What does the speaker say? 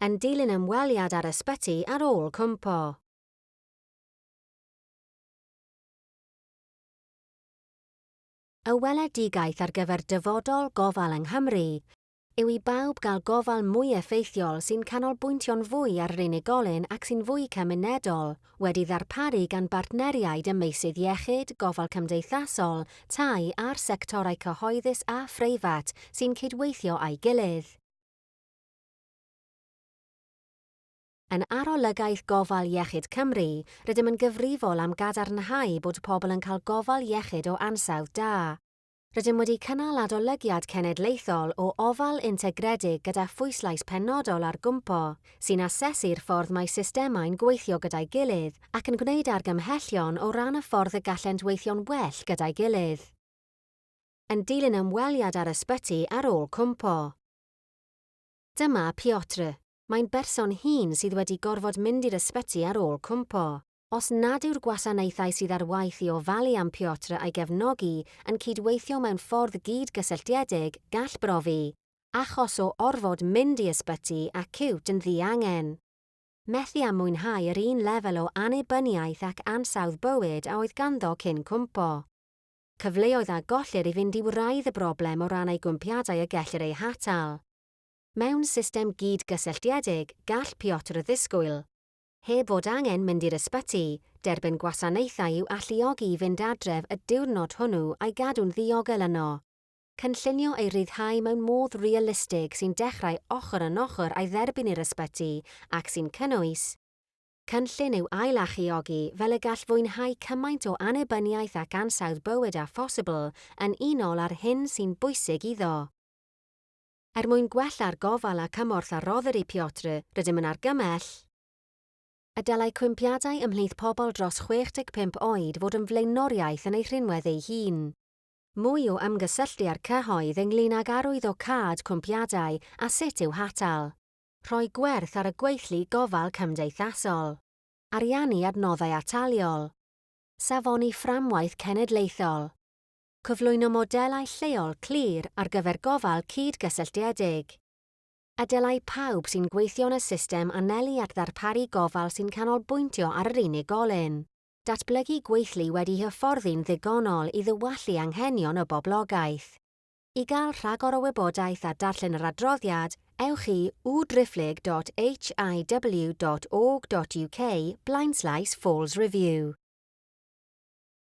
Yn dilyn ymweliad â'r ysbyty ar ôl cwympo. Y weledigaeth ar gyfer dyfodol gofal yng Nghymru yw i bawb gael gofal mwy effeithiol sy'n canolbwyntio'n fwy ar yr unigolyn ac sy'n fwy cymunedol, wedi ddarparu gan bartneriaid ym meysydd iechyd, gofal cymdeithasol, tai a'r sectorau cyhoeddus a phreifat sy'n cydweithio â'i gilydd. Yn Arolygaeth Gofal Iechyd Cymru, rydym yn gyfrifol am gadarnhau bod pobl yn cael gofal iechyd o ansawdd da. Rydym wedi cynnal adolygiad cenedlaethol o ofal integredig gyda phwyslais penodol ar gwmpo, sy'n asesu'r ffordd mae systemau'n gweithio gyda'i gilydd ac yn gwneud argymhellion o ran y ffordd y gallent weithio'n well gyda'i gilydd. Yn dilyn ymweliad â'r ysbyty ar ôl cwmpo. Dyma Piotr. Mae'n berson hŷn sydd wedi gorfod mynd i'r ysbyty ar ôl cwmpo. Os nad yw'r gwasanaethau sydd ar waith i ofalu am Piotr a'i gefnogi yn cydweithio mewn ffordd gyd-gysylltiedig, gall brofi achos o orfod mynd i ysbyty acíwt yn ddiangen. Methu â mwynhau yr un lefel o annibyniaeth ac ansawdd bywyd a oedd ganddo cyn cwympo. Cyfleoedd a gollir i fynd i wraidd y broblem o ran ei gwympiadau y gellir eu hatal. Mewn system gyd-gysylltiedig, gall Piotr ddisgwyl, heb fod angen mynd i'r ysbyty, derbyn gwasanaethau i'w alluogi i fynd adref y diwrnod hwnnw a'i gadw'n ddiogel yno. Cynllunio ei ryddhau mewn modd realistig sy'n dechrau ochr yn ochr â'i dderbyn i'r ysbyty ac sy'n cynnwys, Cynllun i'w ail-alluogi fel y gall fwynhau cymaint o annibyniaeth ac ansawdd bywyd â phosibl yn unol â'r hyn sy'n bwysig iddo. Er mwyn gwella'r gofal a cymorth a roddir i Piotr, rydym yn argymell, Y dylai cwympiadau ymhlith pobl dros 65 oed fod yn flaenoriaeth yn eu rhinwedd eu hun. Mwy o ymgysylltu â'r cyhoedd ynglŷn ag arwyddocâd cwympiadau a sut i'w hatal. Rhoi gwerth ar y gweithlu gofal cymdeithasol. Ariannu adnoddau ataliol. Safoni fframwaith cenedlaethol. Cyflwyno modelau lleol clir ar gyfer gofal cyd-gysylltiedig. A dylai pawb sy'n gweithio yn y system anelu at ddarparu gofal sy'n canolbwyntio ar yr unigolyn. Datblygu gweithlu wedi hyfforddi'n ddigonol i ddiwallu anghenion y boblogaeth. I gael rhagor o wybodaeth a darllen yr adroddiad, ewch i www.hiw.org.uk blaenslaes falls review.